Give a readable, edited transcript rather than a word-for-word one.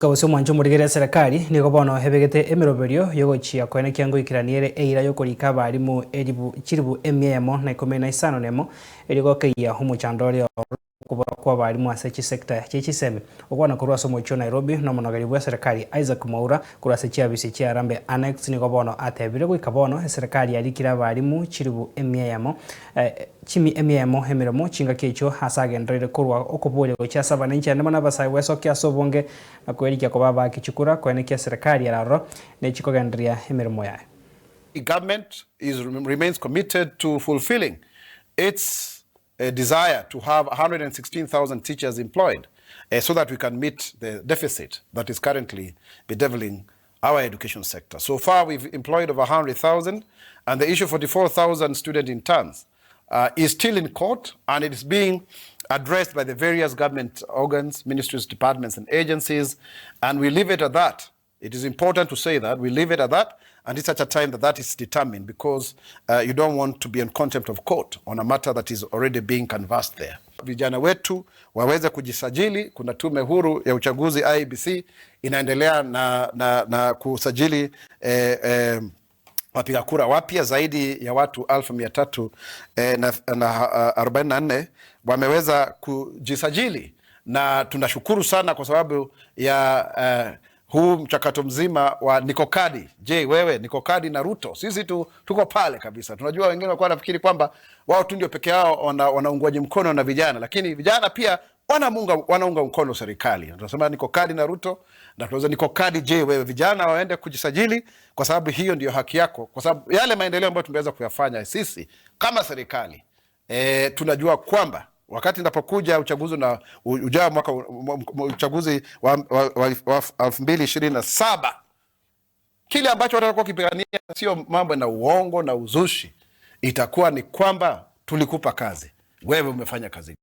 Gose omwancho omorigere eserekari nigo bono ebegete emeroberio y'ogochia koenekia ngoikerania ere eira y'okorika abalimu elibu chilibu emia eyemo na ikomi na isano nemo erio gokeyia omochando oria okobora kw'abalimu ase chisecta chie chisemi. Okwana korwa ase omochie o Nairobi nomonogeri bw'eserekari Isaac Mwaura korwa ase chiabisi chia Harambee Annex nigo bono atebire goika bono eserekari yarikire abalimu chilibu emia eyemo Chimi emiemo emeremo chingaki echio ase agendereire korwa okoboria gochia ase abananchi naende mono abasae gwesokia ase obonge na kwerikia koba abaaki chikura koenekia serikali ere aroro nechikogendereria emeremo yaye. The government is remains committed to fulfilling its desire to have 116,000 teachers employed so that we can meet the deficit that is currently bedeviling our education sector. So far we've employed over 100,000 and the issue of 44,000 student interns uh, is still in court and it is being addressed by the various government organs, ministries, departments and agencies and we leave it at that. It is important to say that we leave it at that and it's such a time that that is determined because uh, you don't want to be in contempt of court on a matter that is already being canvassed there. Vijana wetu waweze kujisajili. Kuna tume huru ya uchaguzi IEBC inaendelea na, na, na kusajili eh, eh, wapiga kura wapya zaidi ya watu elfu mia tatu eh, na, na 44 wameweza kujisajili na tunashukuru sana kwa sababu ya eh, huu mchakato mzima wa niko kadi. Je, wewe niko kadi na Ruto? Sisi tu, tuko pale kabisa. Tunajua wengine walikuwa wanafikiri kwamba wao tu ndio peke yao wana, wanaungwaji mkono na vijana, lakini vijana pia wanamunga, wanaunga mkono serikali. Tunasema niko kadi na Ruto na tunaweza niko kadi. Je, wewe vijana waende kujisajili, kwa sababu hiyo ndio haki yako, kwa sababu yale maendeleo ambayo tumeweza kuyafanya sisi kama serikali e, tunajua kwamba wakati inapokuja uchaguzi na ujao mwaka uchaguzi wa, wa, wa, wa 2027 kile ambacho watakuwa wakipigania sio mambo na uongo na uzushi, itakuwa ni kwamba tulikupa kazi, wewe umefanya kazi.